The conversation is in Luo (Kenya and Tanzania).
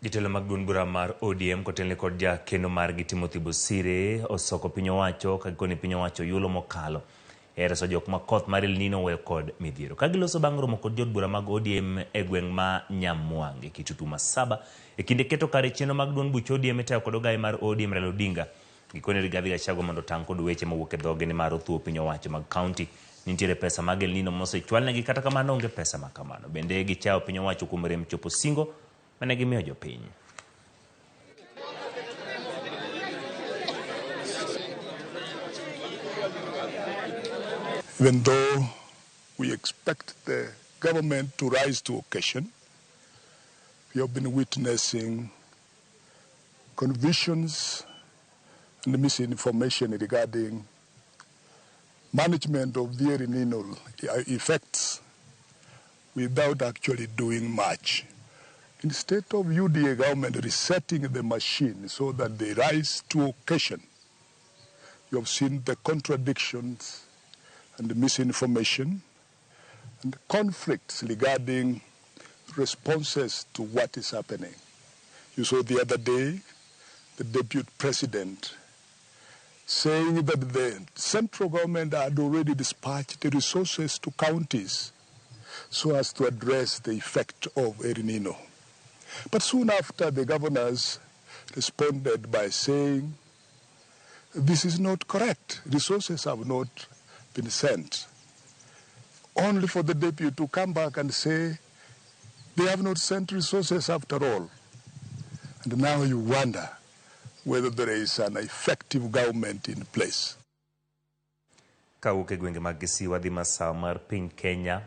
Jotelo mag duond bura mar ODM kotelne kod jakeno margi Timothy Bosire osoko piny owacho ka gikone piny owacho yulo mokalo e reso jok ma koth mar El Nino oweyo kod midhiero. Ka giloso bang' romo kod jood bura mag ODM e gweng' ma Nyamwange, Kitutu Masaba, e kinde keto kare chenro mag duond buch ODM itayo kod ogaye mar ODM Raila Odinga. Gikone Rigathi Gachagua mondo otang' kod weche mowuok e dhoge nimar othuwo piny owacho mag kaunti. Nitiere pesa mag El Nino mosechwalnegi kata kamano onge pesa ma kamano. Bende gichayo piny owacho kuom rem chopo singo mane gimiyo jopiny. Even though we expect the government to rise to occasion, we have been witnessing confusions and misinformation regarding management of the El Nino effects without actually doing much. Instead of UDA government resetting the machine so that they rise to occasion, you have seen the contradictions and the misinformation and conflicts regarding responses to what is happening. You saw the other day the deputy president saying that the central government had already dispatched the resources to counties so as to address the effect of El Nino. But soon after, the governors responded by saying, this is not correct. Resources have not been sent. Only for the deputy to come back and say, they have not sent resources after all. And now you wonder whether there is an effective government in place. Kawuok e gwenge mag Kisii wadhi masawa mar piny Kenya.